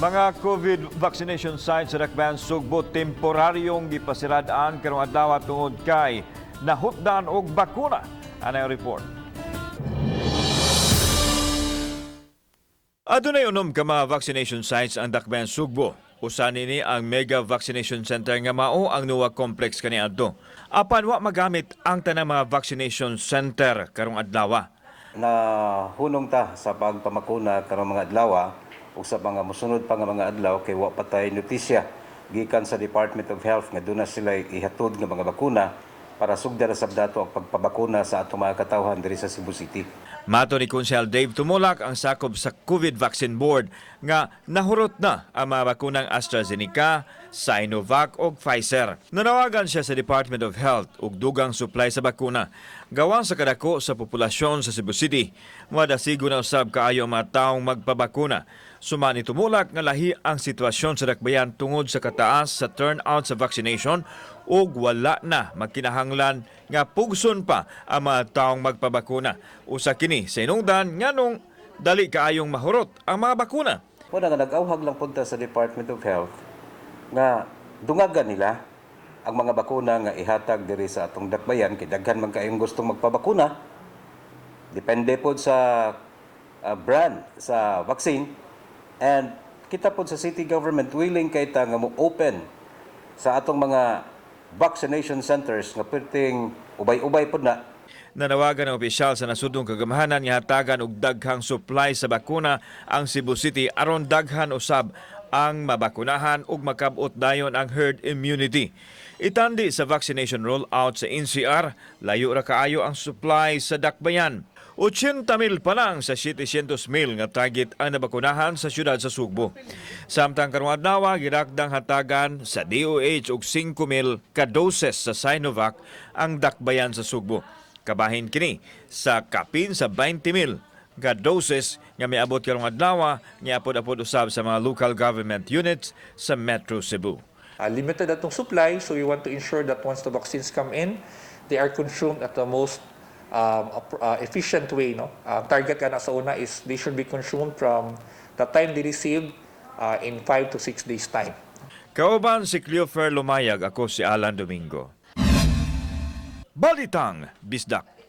Mga COVID vaccination sites sa Dakbayan Sugbo temporaryong gipasiradaan karong adlaw tungod kay nahutdan og bakuna. Anay report. Adunay 6 ka mga vaccination sites ang Dakbayan Sugbo. Usa nini ang Mega Vaccination Center nga mao ang NOA Complex kaniadto. Apan wa magamit ang tanang mga vaccination center karong adlaw. Na hunong ta sa pagpamakuna karong mga adlaw ug sa mga mosunod pa nga mga adlaw kay wa pa tay notisya gikan sa Department of Health nga duna sila ihatod nga mga bakuna para sugdan na sab dato ang pagpabakuna sa atong mga katawhan diri sa Cebu City. Mato ni Konsehal Dave Tumulak, ang sakop sa COVID Vaccine Board, nga nahurot na ang mga bakunang AstraZeneca, Sinovac ug Pfizer. Nanawagan siya sa Department of Health og dugang supply sa bakuna. Gawa sa kadako sa populasyon sa Cebu City, madasigo na usab kaayo ang mga taong magpabakuna. Suma ni Tumulak nga lahi ang sitwasyon sa dakbayan tungod sa kataas sa turnout sa vaccination ug wala na magkinahanglan nga pugson pa ang mga taong magpabakuna. Usa kini sa inungdan nganong dali kaayong mahurot ang mga bakuna. Wala nga nag-awhag lang punta sa Department of Health nga dungagan nila ang mga bakuna nga ihatag diri sa atong dakbayan kay daghan man kaayong gustong magpabakuna. Depende pod sa brand sa vaccine, and kita pod sa city government willing kay ta nga mo open sa atong mga vaccination centers nga perting ubay-ubay pod na. Nanawagan ang opisyal sa nasudnong kagamhanan nga hatagan og daghang supply sa bakuna ang Cebu City aron daghan usab ang mabakunahan ug makab-ot dayon ang herd immunity. Itandi sa vaccination rollout sa NCR, layo ra kaayo ang supply sa dakbayan. 80 mil pa lang sa 700 mil nga target ang nabakunahan sa syudad sa Sugbo. Samtang karong adlaw, girakdang hatagan sa DOH og 5 mil ka doses sa Sinovac ang dakbayan sa Sugbo. Kabahin kini sa kapin sa 20 mil ka doses nga miabot karong adlaw, niapod-apod usab sa mga local government units sa Metro Cebu. Limited atong supply, so we want to ensure that once the vaccines come in, they are consumed at the most efficient way. No? Target kana sa una is they should be consumed from the time they received in 5 to 6 days time. Kauban si Cleofer Lumayag, ako si Alan Domingo. Balitang Bisdak.